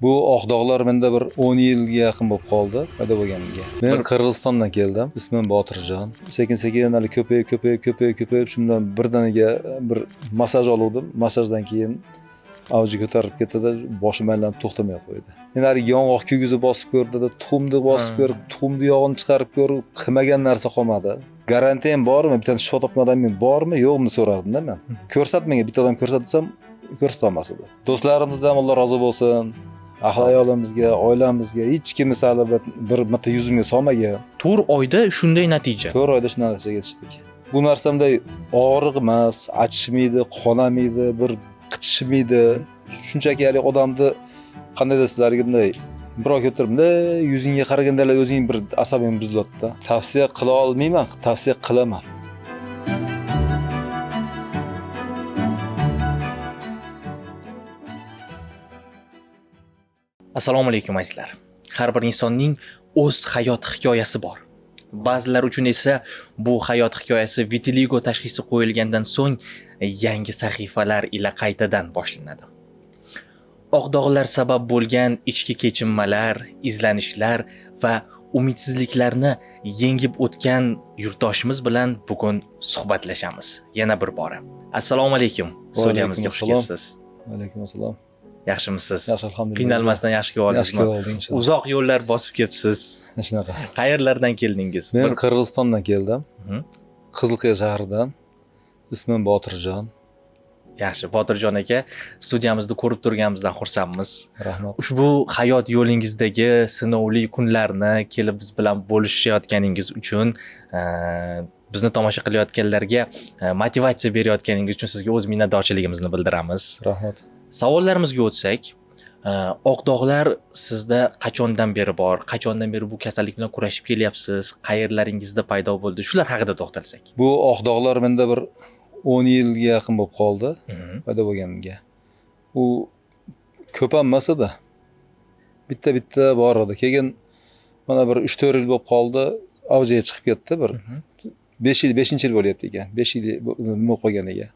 Bu oq dog'lar menda bir 10 yilga yaqin bo'lib qoldi paydo bo'lganiga. Men Qirg'izistondan keldim. Ismim Botirjon. Sekin-sekin hali ko'payib, ko'payib, ko'payib, ko'payib shundan birdaniga bir massaj oluvdim. Massajdan keyin avji ko'tarilib ketdi-da, boshim aylanib to'xtamay qo'ydi. Endi haligi yong'oq kuygizib bosib ko'rdi-da, tuxumni bosib ko'rib, tuxumni yog'ini chiqarib ko'rib, qilmagan narsa qolmadi. Garantiyam bormi? Bitta shifo topgan odaming bormi, yo'qmi so'rardim-da men. Ko'rsat menga, bitta odam ko'rsat desam, ko'rsata olmas edi. Do'stlarimizdan Alloh rozi bo'lsin. Ahli ayolimizga, oilamizga hech kim hali bir marta yuzimga solmagan. 4 oyda shunday natija. 4 oyda shunday natijaga yetishdik. Bu narsamday og'riq emas, achishmaydi, qonamaydi, bir qichishmaydi. Shunchaki hali odamni qanday desizlar, haligi bunday birov kelib turib, bunday yuzingga qaraganda o'zing bir asabing buziladi-da. Tavsiya qila olmayman, tavsiya qilaman. Assalomu alaykum azizlar. Har bir insonning o'z hayot hikoyasi bor. Ba'zilar uchun esa bu hayot hikoyasi vitiligo tashxisi qo'yilgandan so'ng yangi sahifalar ila qaytadan boshlanadi. Oq dog'lar sabab bo'lgan ichki kechinmalar, izlanishlar va umidsizliklarni yengib o'tgan yurtdoshimiz bilan bugun suhbatlashamiz. Yana bir bora. Assalomu alaykum. Studiyamizga xush kelibsiz. Alaykum assalom. Yaxshimisiz? Yaxshi, alhamdulillah. Qiynalmasdan yaxshi kelib oldingizmi? Yaxshi keldik inshaalloh. Uzoq yo'llar bosib kelibsiz. Shunaqa. Qayerlardan keldingiz? Men Qirg'izistondan keldim. Qizilqiya shahridan. Ismim Botirjon. Yaxshi, Botirjon aka, studiyamizda ko'rib turganimizdan xursandmiz. Rahmat. Ushbu hayot yo'lingizdagi sinovli kunlarni kelib biz bilan bo'lishayotganingiz uchun, bizni tomosha qilayotganlarga motivatsiya berayotganingiz uchun sizga o'z minnatdorchiligimizni bildiramiz. Rahmat. Savollarimizga o'tsak, oq dog'lar sizda qachondan beri bor? Qachondan beri bu kasallik bilan kurashib kelyapsiz? Qayerlaringizda paydo bo'ldi? Shular haqida to'xtalsak. Bu oq dog'lar menda bir 10 yilga yaqin bo'lib qoldi paydo bo'lganiga. U ko'p ham emas edi. Bitta-bitta bor edi. Keyin mana bir 3-4 yil bo'lib qoldi, avjiga chiqib ketdi bir. 5 yil, 5-yil bo'lyapti ekan. 5 yil nima bo'lib qolganiga.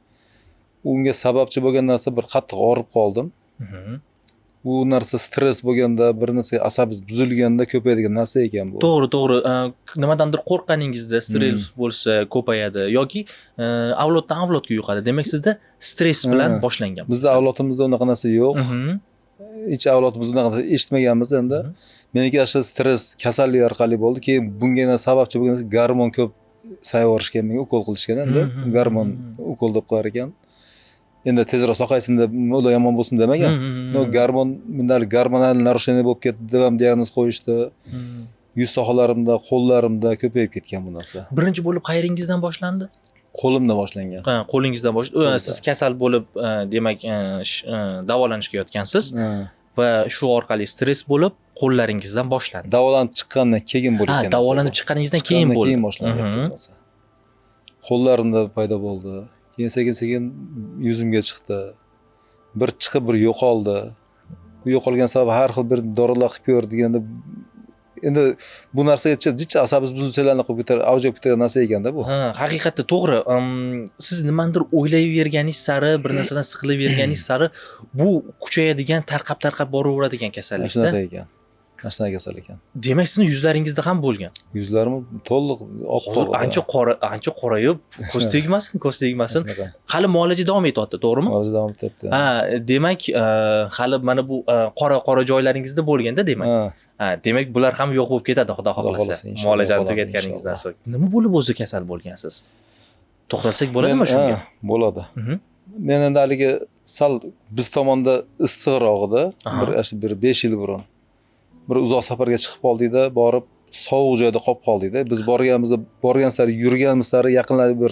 Unga sababchi bo'lgan narsa bir qattiq og'rib qoldim. Bu narsa stress bo'lganda, bir narsa asabingiz buzilganda ko'payadigan narsa ekan bu. To'g'ri, to'g'ri. Nimadandir qo'rqqaningizda stress bo'lsa ko'payadi yoki avloddan avlodga yuqadi. Demak, sizda stress bilan boshlangan. Bizda avlodimizda unaqa narsa yo'q. Hech avlodimizda unaqa narsa eshitmaganmiz endi. Meniki shu stress kasallik orqali bo'ldi. Keyin bunga yana sababchi bo'lgan narsa gormon ko'p sayorishgan, menga ukol qilishgan endi. Gormon ukol deb qo'yar ekan. Endi tezroq sog'aysin deb, ular yomon bo'lsin demagan. No gormon, bundan gormonal нарушение bo'lib ketdi deb ham diagnoz qo'yishdi. Yuz sohalarimda, qo'llarimda ko'payib ketgan bu narsa. Birinchi bo'lib qayeringizdan boshlandi? Qo'limdan boshlangan. Ha, qo'lingizdan boshlangan. Siz kasal bo'lib, demak, davolanishga yotgansiz va shu orqali stress bo'lib, qo'llaringizdan boshlandi. Davolanib chiqqandan keyin bo'lgan. Ha, davolanib chiqqaningizdan keyin bo'ldi. Keyin boshlangan bu narsa. Qo'llarimda paydo bo'ldi. Keyin sekin-sekin yuzimga chiqdi. Bir chiqib, bir yo'qoldi. Bu yo'qolgan sababi har xil bir dorilar qilib ko'r deganda, endi bu narsaga jicha asabingiz buzilsalarni qilib ketar, avj olib ketadigan narsa ekanda bu. Ha, haqiqatda to'g'ri. Siz nimanidir o'ylayverganingiz sari, bir narsadan siqilaverganingiz sari bu kuchayadigan, tarqab-tarqab boraveradigan kasallikda. Shunaqa ekan. Shunaqa kasal ekan. Demak, sizning yuzlaringizda ham bo'lgan. Yuzlarim to'liq oq-to'q. Ancha qora, ancha qorayib, ko'z tegmasin, ko'z tegmasin. Hali muolaja davom etyapti, to'g'rimi? Muolaja davom etyapti. Ha, demak, hali mana bu qora-qora joylaringizda bo'lganda, demak. Ha, demak, bular ham yo'q bo'lib ketadi, Xudo xohlasa. Muolajani tugatganingizdan so'ng. Nima bo'lib o'zi kasal bo'lgansiz? To'xtalsak bo'ladimi shunga? Bo'ladi. Men endi haligi sal biz tomonda issiqroq edi, bir 5 yil burun. Bir uzoq safarga chiqib qoldikda, borib sovuq joyda qolib qoldikda. Biz borganimizda, borgan sari, yurganimiz sari yaqinlab bir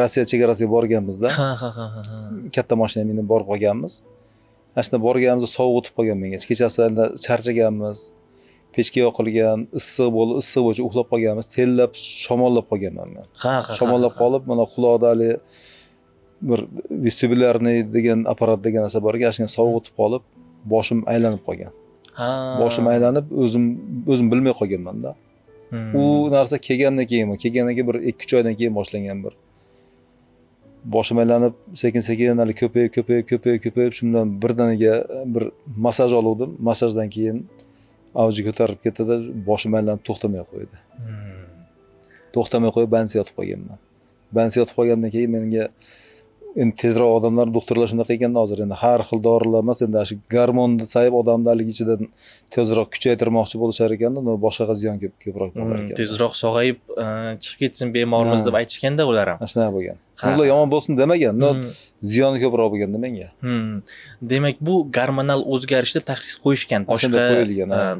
Rossiya chegarasiga borganmizda. Ha, ha, ha, ha. Katta mashina minib borib qolganmiz. Ana shunda borganimizda sovuq o'tib qolgan menga. Kechasi endi charchaganmiz. Pechka yoqilgan, issiq bo'lib, issiq bo'yicha uxlab qolganmiz. Tellab, shamollab qolganman men. Ha, ha. Shamollab qolib, mana quloqda hali bir vestibulyarniy degan apparat degan narsa bor ekan, shunga sovuq o'tib qolib, boshim aylanib qolgan. Boshim aylanib, o'zim bilmay qolganman-da. U narsa kelgandan keyin, kelgandan keyin bir 2-3 oydan keyin boshlangan bir. Boshim aylanib, sekin-sekin hali ko'payib, ko'payib, ko'payib, ko'payib, shundan birdaniga bir massaj oluvdim. Massajdan keyin avji ko'tarilib ketdi-da, boshim aylanib to'xtamay qo'ydi. To'xtamay qo'yib, bansi yotib qolganman. Bansi yotib qolgandan keyin menga endi tezroq odamlar, doktorlar shunaqa ekanda hozir endi har xil dorilar emas, endi shu gormonni sayib odamni haligi ichidan tezroq kuchaytirmoqchi bo'lishar ekanda, uni boshqaga ziyon ko'proq bo'lar ekan. Tezroq sog'ayib chiqib ketsin bemorimiz deb aytishganda ular ham. Shunaqa bo'lgan. Ular yomon bo'lsin demagan, no ziyoni ko'proq bo'lganda menga. Demak, bu gormonal o'zgarish deb tashxis qo'yishgan boshqa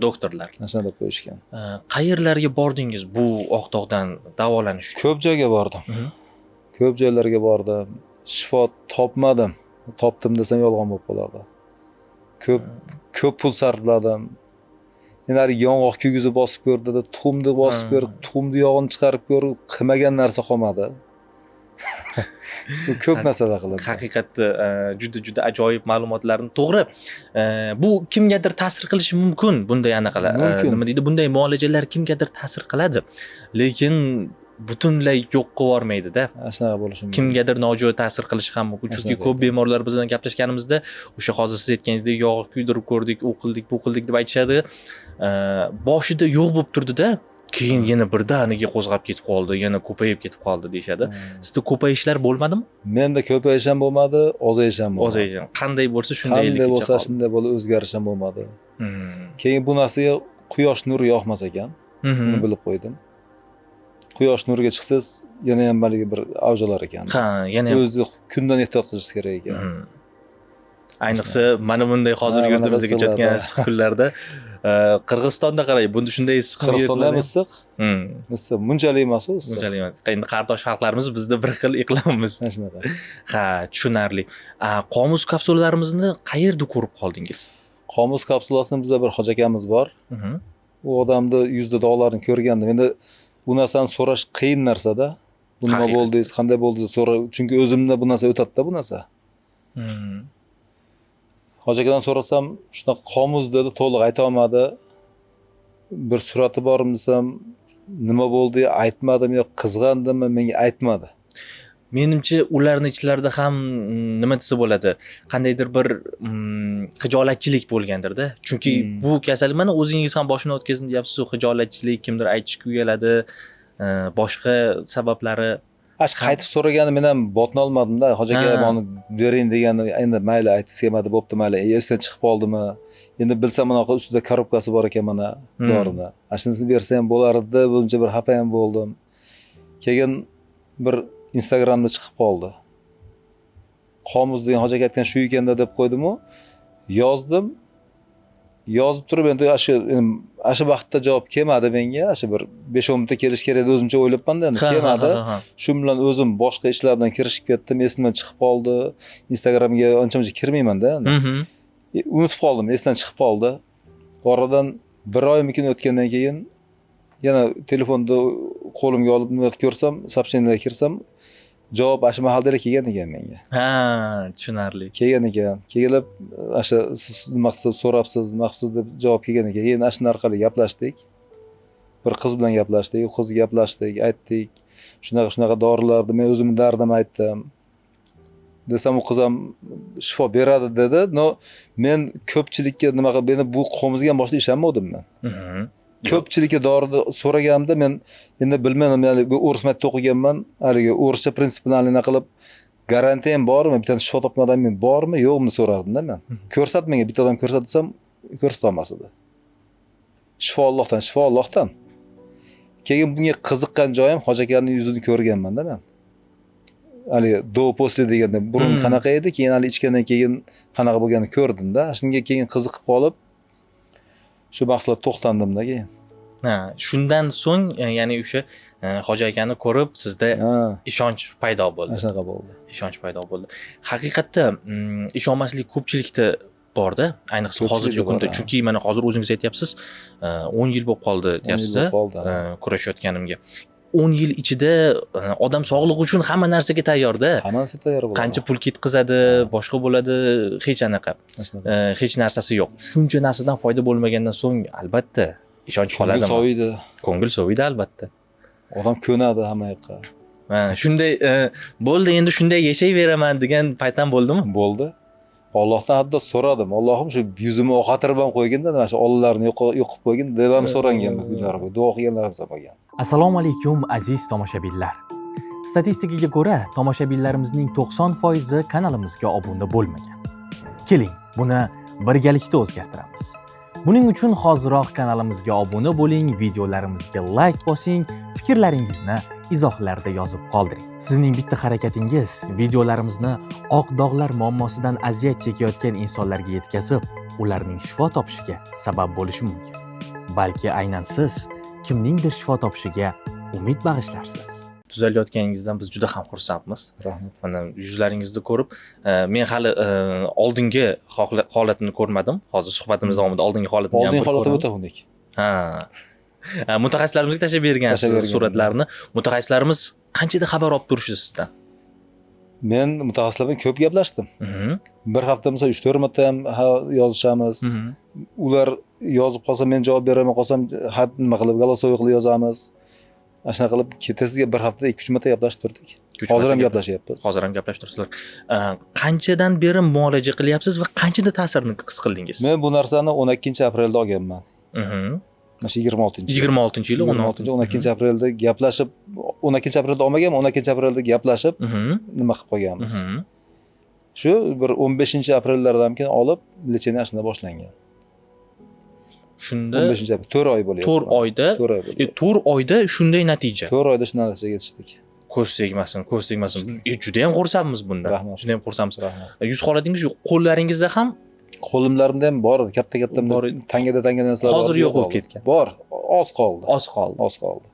doktorlar. Shunaqa deb qo'yishgan. Qayerlarga bordingiz bu oq dog'dan davolanish uchun? Ko'p joyga bordim. Ko'p joylarga bordim. Shifo topmadim. Topdim desam yolg'on bo'lib qoladi. Ko'p pul sarfladim. Endi hali yong'oq kuygizib bosib ko'rdi, tuxumni bosib ko'rdi, tuxumni yog'ini chiqarib ko'rdi, qilmagan narsa qolmadi. Ko'p narsalar qilindi. Haqiqatda juda ajoyib ma'lumotlarni to'g'ri. Bu kimgadir ta'sir qilishi mumkin bunday anaqalar. Nima deydi? Bunday muolajalar kimgadir ta'sir qiladi. Lekin butunlay yo'q qilib yubormaydi-da. Shunaqa bo'lishi mumkin. Kimgadir nojo'ya ta'sir qilishi ham mumkin. Chunki ko'p bemorlar biz bilan gaplashganimizda o'sha hozir siz aytganingizdek yog' kuydirib ko'rdik, u qildik, bu qildik deb aytishadi. Boshida yo'q bo'lib turdi-da, keyin yana birdaniga qo'zg'ab ketib qoldi, yana ko'payib ketib qoldi deyishadi. Sizda ko'payishlar bo'lmadimi? Menda ko'payish ham bo'lmadi, ozayish ham bo'lmadi. Ozayish ham. Qanday bo'lsa shundayligicha. Qanday bo'lsa shunday bo'lib o'zgarish ham bo'lmadi. Keyin bu narsaga quyosh nuri yoqmas ekan. Buni bilib qo'ydim. Quyosh nuriga chiqsangiz yana ham haligi bir avj olar ekan. Ha, yana ham o'zi kundan ehtiyot qilish kerak ekan. Ayniqsa mana bunday hozir yurtimizda kechayotgan issiq kunlarda Qirg'izistonda qarang, bunda shunday issiq. Qirg'izistonda ham issiq. Issiq, bunchalik emas u issiq. Bunchalik emas. Endi qardosh xalqlarimiz, bizda bir xil iqlimimiz. Shunaqa. Ha, tushunarli. Qomus kapsulalarimizni qayerda ko'rib qoldingiz? Qomus kapsulasini bizda bir hoji akamiz bor. U odamni yuzda dog'larini ko'rgandim. Endi bu narsani so'rash qiyin narsada. Bu nima bo'ldingiz, qanday bo'ldingiz so'ra, chunki o'zimda bu narsa o'tadi-da bu narsa. Hoji akadan so'rasam, shunaqa qomus dedi, to'liq ayta olmadi. Bir surati bormi desam, nima bo'ldi aytmadim, yo qizg'andimmi, menga aytmadi. Menimcha ularning ichlarida ham nima desa bo'ladi, qandaydir bir xijolatchilik bo'lgandir-da. Chunki bu kasallik mana o'zingiz ham boshimdan o'tkazdim deyapsiz, xijolatchilik, kimdir aytishga uyaladi, boshqa sabablari. Ash qaytib so'ragani men ham botna olmadim-da. Hoji aka buni bering degani, endi mayli aytgisi kelmadi, bo'pti mayli, esdan chiqib qoldimi? Endi bilsam bunaqa ustida korobkasi bor ekan mana dorini. Ashunisini bersa ham bo'lar edi, buncha bir xafa ham bo'ldim. Keyin bir Instagramda chiqib qoldi. Qomus degan hoji aka aytgan shu ekanda deb qo'ydim-u, yozdim. Yozib turib endi ashu vaqtda javob kelmadi menga. Ashu bir 5-10 minutda kelish kerak deb o'zimcha o'ylabman-da, endi kelmadi. Shu bilan o'zim boshqa ishlar bilan kirishib ketdim, esimdan chiqib qoldi. Instagramga ancha-muncha kirmayman-da endi. Unutib qoldim, esdan chiqib qoldi. Oradan bir oymikin o'tgandan keyin yana telefonni qo'limga olib nima ko'rsam, сообщениеga kirsam, javob ashu mahalda kelgan ekan menga. Ha, tushunarli. Kelgan ekan. Kelib asha siz nima qilsiz, so'rabsiz, nima qilsiz deb javob kelgan ekan. Keyin ashuni orqali gaplashdik. Bir qiz bilan gaplashdik, u qiz gaplashdik, aytdik. Shunaqa shunaqa dorilarni men o'zimning dardim aytdim. Desam u qiz ham shifo beradi dedi. No, men ko'pchilikka nima qilib, meni bu qo'mizga ham boshida ishonmadim men. Ko'pchilikka dorini so'raganimda men endi bilmayman, men bu o'ris maktabida o'qiganman, haligi o'rischa prinsip bilan nima qilib garantiya ham bormi, bitta shifo topgan odam men bormi, yo'qmi so'rardim-da men. Ko'rsat menga, bitta odam ko'rsat desam, ko'rsata olmas edi. Shifo Allohdan, shifo Allohdan. Keyin bunga qiziqqan joyim hoji akaning yuzini ko'rganman-da men. Hali do после deganda burun qanaqa edi, keyin hali ichgandan keyin qanaqa bo'lganini ko'rdim-da. Shunga keyin qiziqib qolib shu mahsulot to'xtandim-da keyin. Ha, shundan so'ng ya'ni o'sha hoji akani ko'rib sizda ishonch paydo bo'ldi. Shunaqa bo'ldi. Ishonch paydo bo'ldi. Haqiqatda ishonmaslik ko'pchilikda borda, ayniqsa hozirgi kunda. Chunki mana hozir o'zingiz aytyapsiz, 10 yil bo'lib qoldi deyapsiz, kurashayotganimga. 10 yil ichida odam sog'lig'i uchun hamma narsaga tayyorda. Hamma narsa tayyor bo'ladi. Qancha pul ketqizadi, boshqa bo'ladi, hech anaqa. Hech narsasi yo'q. Shuncha narsadan foyda bo'lmagandan so'ng albatta ishonch qoladimi? Ko'ngil soviydi. Ko'ngil soviydi albatta. Odam ko'nadi hamma yoqqa. Ha, shunday bo'ldi, endi shunday yashayveraman degan payt ham bo'ldimi? Bo'ldi. Allohdan hatto so'radim. Allohim, shu yuzimni oqartirib ham qo'ygin-da, mana shu ollarini yo'qib qo'ygin deb ham so'ranganman kunlar bo'yi. Duo qilganlarimiz ham bo'lgan. Assalomu alaykum, aziz tomoshabinlar. Statistikaga ko'ra, tomoshabinlarimizning 90% kanalimizga obuna bo'lmagan. Keling, buni birgalikda o'zgartiramiz. Buning uchun hoziroq kanalimizga obuna bo'ling, videolarimizga layk bosing, fikrlaringizni izohlarda yozib qoldiring. Sizning bitta harakatingiz videolarimizni oq dog'lar muammosidan aziyat chekayotgan insonlarga yetkazib, ularning shifo topishiga sabab bo'lishi mumkin. Balki aynan siz kimningdir shifo topishiga umid bag'ishlarsiz. Tuzalayotganingizdan biz juda ham xursandmiz. Rahmat. Mana yuzlaringizni ko'rib, men hali oldingi holatini ko'rmadim. Hozir suhbatimiz davomida oldingi holatini ham Oldingi bir holatim ko'ramiz. o'ta xunuk. Ha. Ha, mutaxassislarimizga tashlab bergansiz Tashlab berganman. suratlarni. Mutaxassislarimiz qanchada xabar olib turishdi sizdan? Men mutaxassislar bilan ko'p gaplashdim. Bir hafta misol 3-4 marta ham yozishamiz. Ular yozib qolsa men javob beraman, qolsam xat nima qilib, голосовой qilib yozamiz. Ana shunaqa qilib ketasiga bir haftada 2-3 marta gaplashib turdik. 2-3 Hozir ham marta gaplashyapmiz. Hozir ham gaplashib turibsizlar. Qanchadan beri muolaja qilyapsiz va qanchada ta'sirini his qildingiz? Men bu narsani 12 aprelda olganman. Mana shu 26 26-yil 26 12 aprelda gaplashib, 12 aprelda olmaganman, 12 aprelda gaplashib nima qilib qo'yganmiz. Shu bir 15 aprellardan keyin olib лечение shunda boshlangan. Shunda 15 aprel 4 oy bo'lyapti. 4 oyda 4 oy bo'lyapti. 4 oyda shunday natija. 4 oyda shunday natijaga yetishdik. Ko'z tegmasin, ko'z tegmasin. Biz juda ham xursandmiz bundan. Rahmat. Juda ham xursandmiz. Rahmat. Yuz holatingiz yo'q, qo'llaringizda ham Qo'limlarimda ham bor edi, katta-katta Bor edi. tangada tangada narsalar Hozir bor, yo'q bo'lib qoldi. ketgan. Bor, oz qoldi. Oz qoldi. Oz qoldi.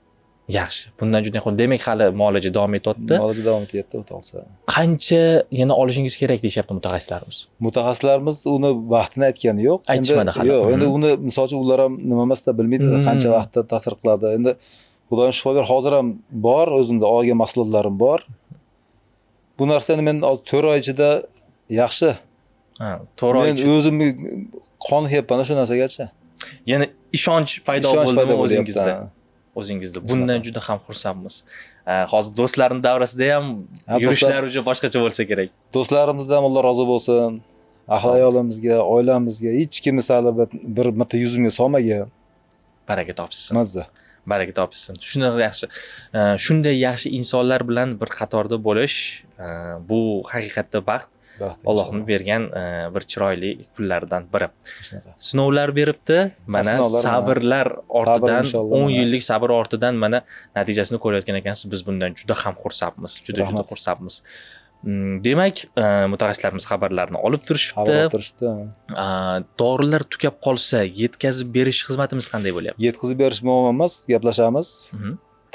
Yaxshi. Bundan juda ham, demak, hali muolaja davom etyapti. Muolaja davom etyapti, o'ta olsa. Qancha yana olishingiz kerak deyishyapti mutaxassislarimiz? Mutaxassislarimiz uni vaqtini aytgani yo'q. Aytishmadi hali. Yo'q, endi uni misol uchun ular ham nima emasda bilmaydi, qancha vaqtda ta'sir qiladi. Endi Xudoyim shifo ber, hozir ham bor, o'zimda olgan mahsulotlarim bor. Bu narsani men hozir 4 oy ichida yaxshi. Ha, 4 oy Men o'zimni qoniqyapman shu narsagacha. Yana ishonch paydo bo'ldimi o'zingizda? O'zingizda. Bundan juda ham xursandmiz. Hozir do'stlarning davrasida ham yurishlar уже boshqacha bo'lsa kerak. Do'stlarimizdan Alloh rozi bo'lsin. Ahli ayolimizga, oilamizga hech kim hali bir marta yuzimga solmagan. Baraka topsin. Mazza. Baraka topsin. Shunday yaxshi. Shunday yaxshi insonlar bilan bir qatorda bo'lish, bu haqiqatda baxt. Allohning bergan bir chiroyli kunlardan biri. Sinovlar beribdi, mana sabrlar ortidan 10 yillik sabr ortidan mana natijasini ko'rayotgan ekansiz. Biz bundan juda ham xursandmiz, juda juda xursandmiz. Demak, mutaxassislarimiz xabarlarni olib turishibdi. Olib turishibdi. Dorilar tugab qolsa, yetkazib berish xizmatimiz qanday bo'lyapti? Yetkazib berish muammo emas, gaplashamiz.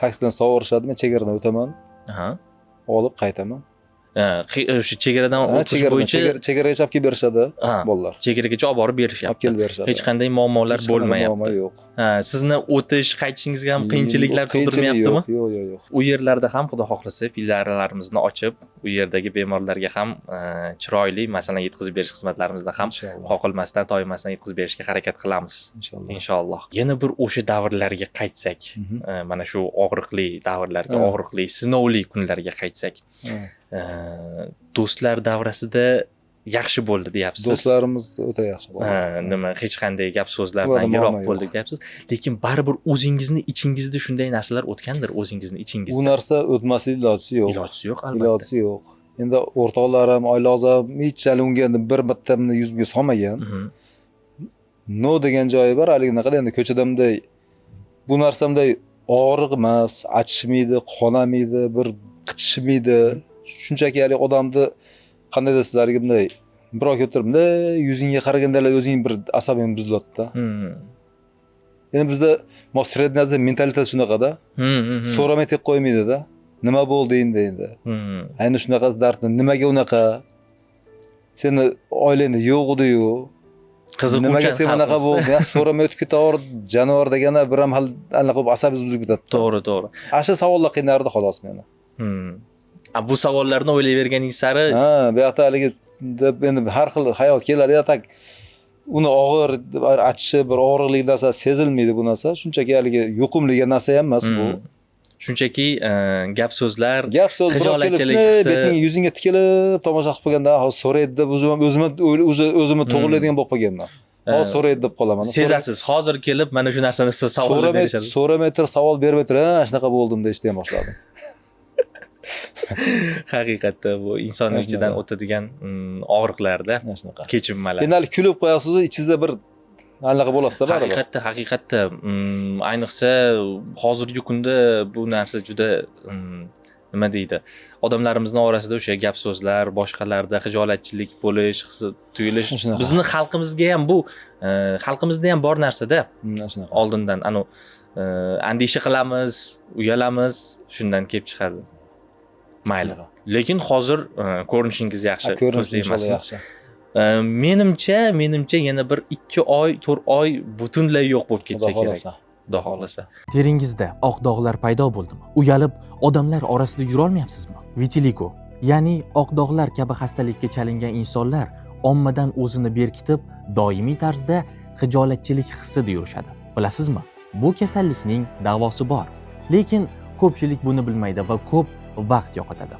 Taksidan sovurishadi, men chegaradan o'taman. Olib qaytaman. O'sha chegaradan o'tish bo'yicha chegaragacha olib kelib berishadi bolalar. Chegaragacha olib borib berishyapti. Olib kelib berishadi. Hech qanday muammolar bo'lmayapti. Muammo yo'q. Sizni o'tish, qaytishingizga ham qiyinchiliklar tug'dirmayaptimi? Yo'q, yo'q, yo'q. U yerlarda ham Xudo xohlasa filiallarimizni ochib, u yerdagi bemorlarga ham chiroyli, masalan, yetkazib berish xizmatlarimizni ham qoqilmasdan, toymasdan yetkazib berishga harakat qilamiz. Inshaalloh. Inshaalloh. Yana bir o'sha davrlarga qaytsak, mana shu og'riqli davrlarga, og'riqli, sinovli kunlarga qaytsak. Do'stlar davrasida yaxshi bo'ldi deyapsiz. Do'stlarimiz o'ta yaxshi bo'ldi. Nima, hech qanday gap so'zlardan yiroq bo'ldik deyapsiz. Lekin baribir o'zingizni ichingizda shunday narsalar o'tgandir, o'zingizni ichingizda. Bu narsa o'tmaslik ilojisi yo'q. Ilojisi yo'q, albatta. Ilojisi yo'q. Endi o'rtoqlarim, oila a'zom hech hali unga endi bir marta yuzimga solmagan. No degan joyi bor, haligi naqada endi ko'chada bunday bu narsa bunday og'riq emas, achishmaydi, qonamaydi, bir qichishmaydi. Shunchaki haligi odamni qanday desizlar, haligi bunday birov kelib turib bunday yuzingga qaraganda o'zing bir asabing buziladida. Endi bizda Средняя Азия mentalitet shunaqada. So'ramay tek qo'ymaydi-da. Nima bo'ldi endi endi? Endi shunaqa dardni nimaga unaqa? Seni oilangda yo'q edi-yu. Qiziquvchan Nimaga sen bunaqa xalqmiz. bo'lding? So'ramay o'tib ketaver, jonivor deganda bir ham hali anaqa bo'lib asabingiz buzilib ketadi. To'g'ri, to'g'ri. Ana shu savollar qiynardi xolos meni. Bu savollarni o'ylayverganing sari Ha, bu yoqda haligi deb endi har xil xayol keladi, ya tak uni og'ir achishi, bir og'riqli narsa sezilmaydi bu narsa. Shunchaki haligi yuqumli narsa ham emas bu. Shunchaki gap so'zlar, Gap so'z, birov kelib xijolatchilik hissi. Betingga, yuzingga tikilib tomosha qilib qo'yganda, hozir so'raydi deb o'zimni to'g'rilaydigan bo'lib qolganman. Hozir so'raydi deb qolaman. Sezasiz, hozir kelib mana shu narsani siz savolni So'ramay, berishadi. So'ramay tur, savol bermay tur, ha, shunaqa bo'ldim deyishni ham boshladim. Haqiqatda bu insonning Mana ichidan shunaqa. o'tadigan og'riqlarda, Mana shunaqa. kechinmalar. Endi hali kulib qo'yasiz, ichingizda bir anaqa bo'lasizda baribir. Haqiqatda, ayniqsa hozirgi kunda bu narsa juda nima deydi, odamlarimizni orasida o'sha gap so'zlar, boshqalarda xijolatchilik bo'lish, hisi tuyulish Shunaqa. bizni xalqimizga ham bu xalqimizda ham bor narsada. Mana shunaqa. Oldindan anu andisha qilamiz, uyalamiz, shundan kelib chiqadi. Mayli. Shunaqa. Lekin hozir ko'rinishingiz yaxshi, Ko'rinish ko'z inshaalloh tegmasin. yaxshi. Menimcha yana bir 2 oy, 4 oy butunlay yo'q bo'lib ketsa Xudo kerak. xohlasa. Xudo xohlasa. Teringizda oq dog'lar paydo bo'ldimi? Uyalib, odamlar orasida yurolmayapsizmi? Vitiligo, ya'ni oq dog'lar kabi xastalikka chalingan insonlar ommadan o'zini berkitib, doimiy tarzda xijolatchilik hissida yurishadi. Bilasizmi? Bu kasallikning davosi bor. Lekin ko'pchilik buni bilmaydi va ko'p vaqt yo'qotadi.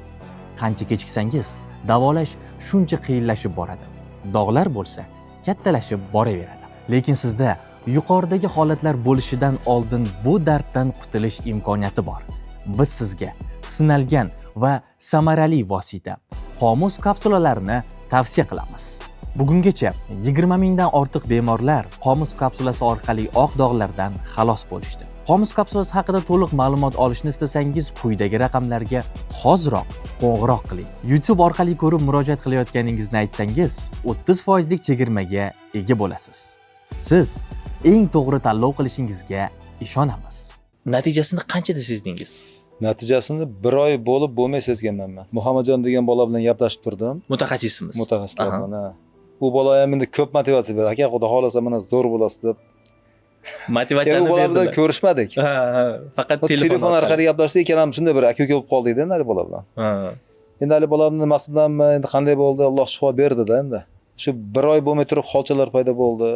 Qancha kechiksangiz, davolash shuncha qiyinlashib boradi. Dog'lar bo'lsa, kattalashib boraveradi. Lekin sizda yuqoridagi holatlar bo'lishidan oldin bu darddan qutulish imkoniyati bor. Biz sizga sinalgan va samarali vosita qomus kapsulalarini tavsiya qilamiz. Bugungacha 20 mingdan ortiq bemorlar qomus kapsulasi orqali oq dog'lardan xalos bo'lishdi. Qomus kapsulasi haqida to'liq ma'lumot olishni istasangiz, quyidagi raqamlarga hoziroq qo'ng'iroq qiling. YouTube orqali ko'rib murojaat qilayotganingizni aytsangiz, 30% lik chegirmaga ega bo'lasiz. Siz eng to'g'ri tanlov qilishingizga ishonamiz. Natijasini qanchada sezdingiz? Natijasini bir oy bo'lib bo'lmay sezganman men. Muhammadjon degan bola bilan gaplashib turdim. Mutaxassisimiz. Mutaxassislar bilan. Ha. U bola ham endi ko'p motivatsiya berdi. Aka, xudo xohlasa mana zo'r bo'lasiz deb. Motivatsiyani U bola bilan berdilar. ko'rishmadik. Ha, faqat telefon, Telefon orqali gaplashdik, ikkalamiz shunday bir aka uka bo'lib qoldik endi hali bola bilan. Endi hali bola bilan nimasi bilanmi, endi qanday bo'ldi, Alloh shifo berdi-da endi. Shu bir oy bo'lmay turib xolchalar paydo bo'ldi.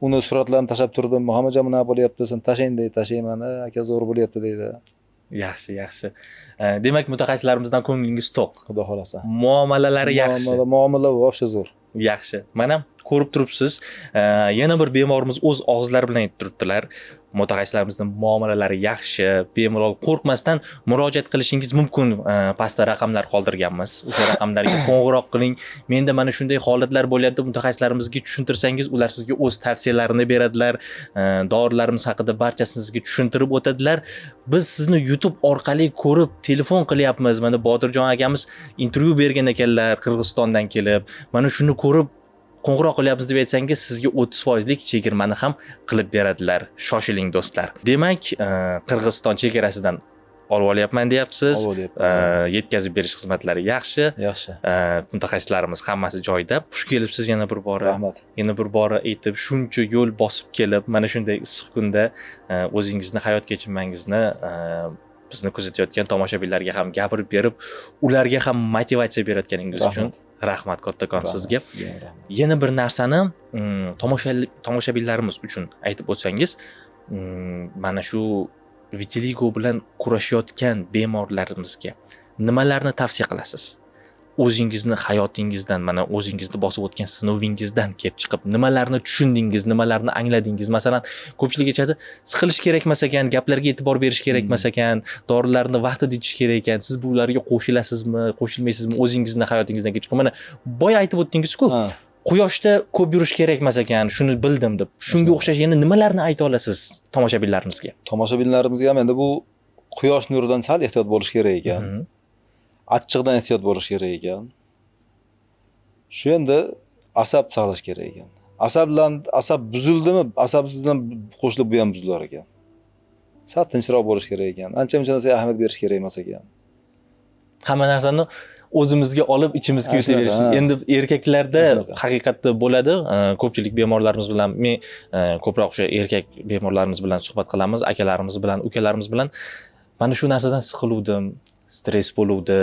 Uni suratlarini tashlab turdim. Muhammadjon nima bo'lyapti, sen tashlang deydi, tashlayman, aka zo'r bo'lyapti deydi. Yaxshi, yaxshi. Demak, mutaxassislarimizdan ko'nglingiz to'q. Xudo xohlasa. Muomalalari yaxshi. Muomala вообще zo'r. Yaxshi. Mana ko'rib turibsiz. Yana bir bemorimiz o'z og'izlari bilan aytib turibdilar. Mutaxassislarimizning muomalalari yaxshi, bemalol qo'rqmasdan murojaat qilishingiz mumkin. Pastda raqamlar qoldirganmiz. O'sha raqamlarga qo'ng'iroq qiling. Menda mana shunday holatlar bo'lyapti, mutaxassislarimizga tushuntirsangiz, ular sizga o'z tavsiyalarini beradilar. Dorilarimiz haqida barchasini sizga tushuntirib o'tadilar. Biz sizni YouTube orqali ko'rib telefon qilyapmiz. Mana Botirjon akamiz intervyu bergan ekanlar Qirg'izistondan kelib. Mana shuni ko'rib qo'ng'iroq qilyapmiz deb aytsangiz, sizga 30% lik chegirmani ham qilib beradilar. Shoshiling do'stlar. Demak, Qirg'iziston chegarasidan olib olyapman deyapsiz. Olib olyapmiz. Yetkazib berish xizmatlari yaxshi. Yaxshi. Mutaxassislarimiz hammasi joyida. Xush kelibsiz yana bir bora. Rahmat. Yana bir bora aytib, shuncha yo'l bosib kelib, mana shunday issiq kunda o'zingizni hayot kechinmangizni bizni kuzatayotgan tomoshabinlarga ham gapirib berib, ularga ham motivatsiya berayotganingiz uchun Rahmat. rahmat kattakon Rahmat sizga. sizga ham rahmat. Yana bir narsani tomoshabinlarimiz uchun aytib o'tsangiz, mana shu vitiligo bilan kurashayotgan bemorlarimizga nimalarni tavsiya qilasiz? O'zingizni hayotingizdan, mana o'zingizni bosib o'tgan sinovingizdan kelib chiqib, nimalarni tushundingiz, nimalarni angladingiz? Masalan, ko'pchilik aytadi, siqilish kerak emas ekan, gaplarga e'tibor berish kerak emas ekan, dorilarni vaqtida ichish kerak ekan. Siz bularga qo'shilasizmi, qo'shilmaysizmi? O'zingizni hayotingizdan kelib chiqib, mana boya aytib o'tdingiz-ku, quyoshda ko'p yurish kerak emas ekan, shuni bildim deb. Shunga o'xshash yana nimalarni ayta olasiz tomoshabinlarimizga? Tomoshabinlarimizga ham endi bu quyosh nuridan sal ehtiyot bo'lish kerak ekan. Achchiqdan ehtiyot bo'lish kerak ekan. Shu endi asab saqlash kerak ekan. Asab bilan asab buzildimi, asab bilan qo'shilib bu ham buzilar ekan. Sal tinchroq bo'lish kerak ekan. Ancha-muncha narsaga ahamiyat berish kerak emas ekan. Hamma narsani o'zimizga olib ichimizga yutaverish. Endi erkaklarda haqiqatda bo'ladi. Ko'pchilik bemorlarimiz bilan men ko'proq o'sha erkak bemorlarimiz bilan suhbat qilamiz, akalarimiz bilan, ukalarimiz bilan. Mana shu narsadan siqiluvdim, stress bo'luvdi.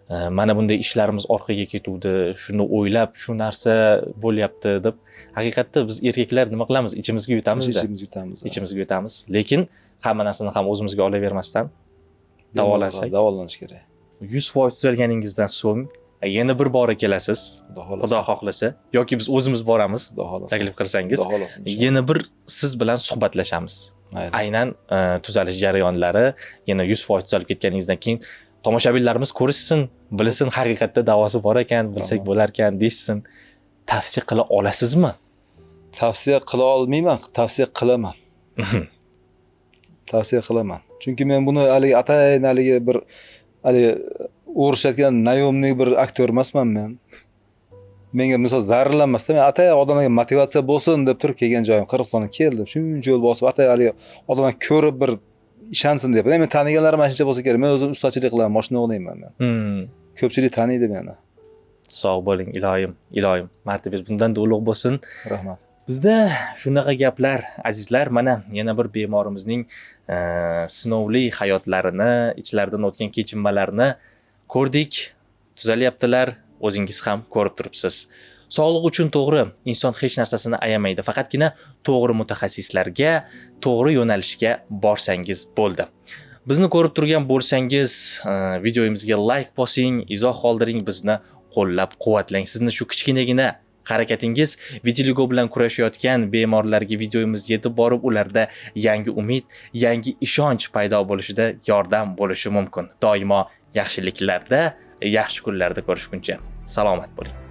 Mana bunday ishlarimiz orqaga ketuvdi, shuni o'ylab shu narsa bo'lyapti deb. Haqiqatda biz erkaklar nima qilamiz? Ichimizga yutamiz-da. Ichimizga yutamiz. Ichimizga yutamiz. Lekin hamma narsani ham o'zimizga olavermasdan davolansak. Davolanish kerak. 100% tuzalganingizdan so'ng yana bir bora kelasiz. Xudo xohlasa. Xudo xohlasa, yoki biz o'zimiz boramiz. Xudo xohlasa. Taklif qilsangiz, Xudo xohlasa. yana bir siz bilan suhbatlashamiz. Mayli. Aynan tuzalish jarayonlari, yana 100% tuzalib ketganingizdan keyin tomoshabinlarimiz ko'rishsin, bilsin haqiqatda davosi bor ekan, bilsak bo'lar ekan deyishsin. Tavsiya qila olasizmi? Tavsiya qila olmayman, tavsiya qilaman. Tavsiya qilaman. Chunki men buni haligi atayin haligi bir haligi o'rishayotgan наёмный bir aktyor emasman men. Menga misol zararlanmasdan men atay odamlarga motivatsiya bo'lsin deb turib kelgan joyim Qirg'izistonga keldim. Shuncha yo'l bosib atay haligi odamlar ko'rib bir ishonsin deb. Men taniganlarim mana shuncha bo'lsa kerak. Men o'zim ustachilik qilaman, mashina o'g'layman men. Ko'pchilik taniydi meni. Sog' bo'ling, iloyim, iloyim. Martabangiz bundan da ulug' bo'lsin. Rahmat. Bizda shunaqa gaplar, azizlar, mana yana bir bemorimizning sinovli hayotlarini, ichlaridan o'tgan kechinmalarni ko'rdik, tuzalyaptilar, o'zingiz ham ko'rib turibsiz. Sog'liq uchun to'g'ri, inson hech narsasini ayamaydi, faqatgina to'g'ri mutaxassislarga, to'g'ri yo'nalishga borsangiz bo'ldi. Bizni ko'rib turgan bo'lsangiz, videomizga like bosing, izoh qoldiring, bizni qo'llab-quvvatlang. Sizni shu kichkinagina harakatingiz vitiligo bilan kurashayotgan bemorlarga videomiz yetib borib, ularda yangi umid, yangi ishonch paydo bo'lishida yordam bo'lishi mumkin. Doimo yaxshiliklarda, yaxshi kunlarda ko'rishguncha salomat bo'ling.